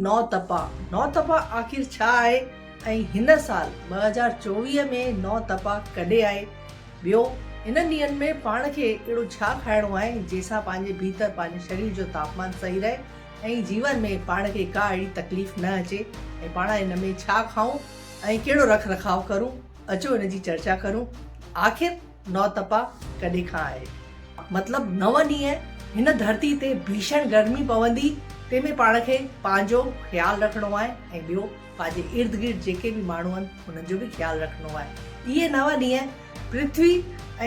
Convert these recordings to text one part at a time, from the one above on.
نوتپا. نوتپا آخر ڇا آهي ۽ هن سال 2024 ۾ نوتپا ڪڏهن آهي؟ ٻيو انهن ڏينهن ۾ پاڻ کي اهڙو ڇا کائڻو آهي جنهن سان پنهنجي ڀيتر پنهنجي شرير جو تاپمان صحيح رهي ۽ جيون ۾ پاڻ کي ڪا اهڙي تڪليف نه اچي ۽ پاڻ ان ۾ ڇا کائون ۽ ڪهڙو رک رکاء ڪرون اچو ان جي چرچا ڪرون آخر نوتپا ڪڏهن کان آهي؟ مطلب نو ڏينهن هن ڌرتي تي ڀيشڻ گرمي پوندي تنهن ۾ پاڻ کي پنهنجو خيال رکڻو آهي ۽ ٻيو پنهنجي ارد گرد جيڪي به ماڻهو آهن انهن جو به خيال رکڻو آهي. اهي نو ڏينهن پرٿوي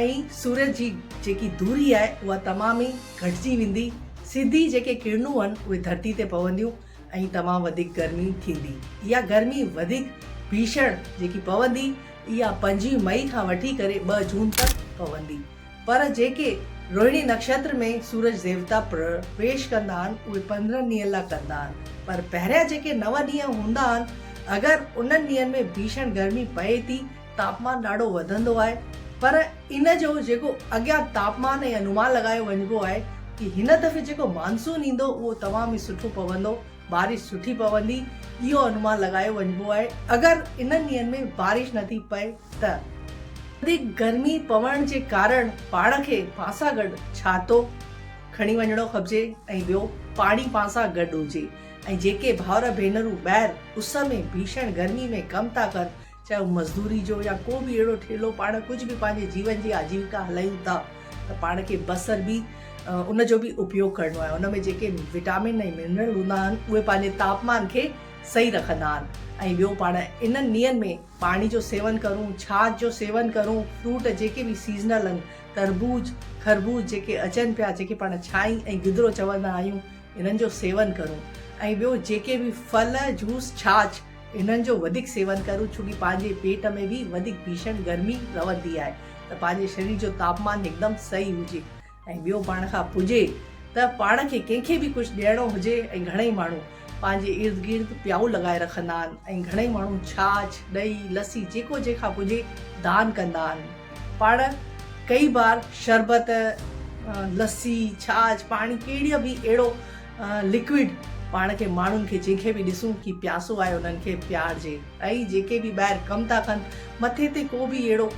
۽ سورج جي جيڪي دوري آهي اها تمام ئي گهٽجي ويندي، سڌي جيڪي ڪرڻون آهن اهي ڌرتي تي پونديون ۽ تمام وڌيڪ گرمي ٿيندي. اها گرمي وڌيڪ ڀيشڻ جيڪي پوندي اها 25 مئي کان وٺي ڪري 2 جون تڪ پوندي. پر جيڪي روهڻي نڪشتر ۾ سورج ديوتا پرويش ڪندا آهن اهي 15 ڏينهن لا ڪندا آهن پر پهريان جيڪي نو ڏينهن هوندا آهن اگر انهن ڏينهن ۾ ڀيشڻ گرمي پئي ٿي تاپمان ڏاڍو وڌندو آهي پر ان جو جيڪو اڳيان تاپمان ۽ انومان لڳايو وڃبو آهي ڪي هن دفعي جيڪو مانسون ايندو اهو تمام ئي سٺو پوندو بارش سٺي پوندي اهو انومان لڳايو وڃبو آهي اگر انهن ڏينهن ۾ بارش نه ٿي پئي ته. وڌيڪ گرمي پوڻ جي ڪارڻ پاڻ کي پان سان گڏ ڇاتو کڻي وڃڻو کپجي ۽ ٻيو پاڻي پان سان گڏ هجي ۽ جيڪي ڀائر ڀينرون ٻاهر اس ۾ ڀيشڻ گرمي ۾ ڪم ٿا ڪن چاهي هو مزدوري جو يا ڪو به اهڙو ٺيلو پاڻ ڪجهه به پنهنجي جيون جي آجيوڪا هلايون ٿا ته پاڻ کي بصر به ان جو به اپيوگ ڪرڻو آهي ان ۾ جيڪي وٽامن ۽ منرل هوندا آهن اهي پنهنجي تاپمان کي صحيح رکندا آهن ۽ ٻيو پاڻ انهن ڏينهن ۾ پاڻي جو سيون ڪرون ڇاڇ جو سيون ڪرون فروٽ جيڪي به سيزنل آهن تربوز خربوز جيڪي اچن پيا جيڪي پاڻ ڇائي ۽ گدرو چوندا آهيون انهن جو سيون ڪرون ۽ ٻيو جيڪي به ڦل جوس ڇاڇ انهن جو وڌيڪ سيون ڪرون ڇو ڪي پنهنجي پيٽ ۾ به وڌيڪ ڀيشڻ گرمي رهندي آهي ته پنهنجي شرير جو تاپمان هڪدم صحيح هجي ۽ ٻيو پاڻ کان پڄي ته پاڻ کي ڪنهن کي به ڪجهه ڏيڻو هجي ۽ گهڻئي ماڻهو پنهنجي ارد گرد پيائو لڳائي رکندا آهن ۽ گهڻئي ماڻهو ڇاڇ، ڏهي، لسي جيڪو جنهن کان پڄي دان ڪندا آهن. پاڻ ڪئي بار شربت، لسي، ڇاڇ، پاڻي ڪهڙي به اهڙو لڪوئڊ پاڻ کي ماڻهن کي جنهن کي به ڏسون ڪي پياسو آهي انهن کي پيارجي ۽ جيڪي به ٻاهر ڪم ٿا ڪن مٿي تي ڪو به اهڙو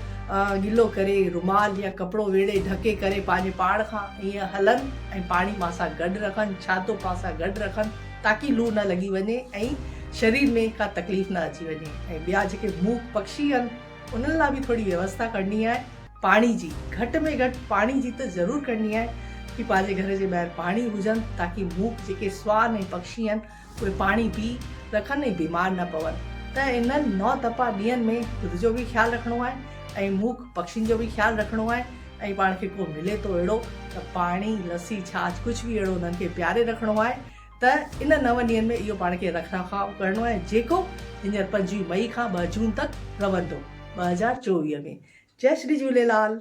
گلو ڪري رومال يا ڪپڙو ويڙهي ڍڪي ڪري پنهنجي پاڻ کان ائين هلن ۽ پاڻي پان سان گڏ رکن ڇاتو پان سان گڏ رکن تاڪي لو نه لڳي وڃي ۽ شرير ۾ ڪا تڪليف نه اچي وڃي ۽ ٻيا جيڪي موڪ پکشي آهن انهن لاء به ٿوري ويوسٿا ڪرڻي آهي. پاڻي جي گهٽ ۾ گهٽ پاڻي جي ته ضرور ڪرڻي آهي ڪي پنهنجي گهر جي ٻاهر پاڻي هجن تاڪي موڪ جيڪي سوان ۽ پکشي آهن اهي پاڻي پي رکن ۽ بيمار نه پون ته انهن نو تپا ڏينهن ۾ خود جو به خيال رکڻو آهي ۽ موڪ پکشين جو به خيال رکڻو آهي ۽ پاڻ کي ڪو ملي ٿو اهڙو ته پاڻي لسي ڇاڇ ڪجهه به اهڙو انهن کي پياري رکڻو آهي ته ان نون ڏينهن ۾ اهو پاڻ کي رک رکاء ڪرڻو آهي جيڪو هينئر 25 مئي کان 2 جون تڪ رهندو 2024 ۾. جئي شري جهوليلال.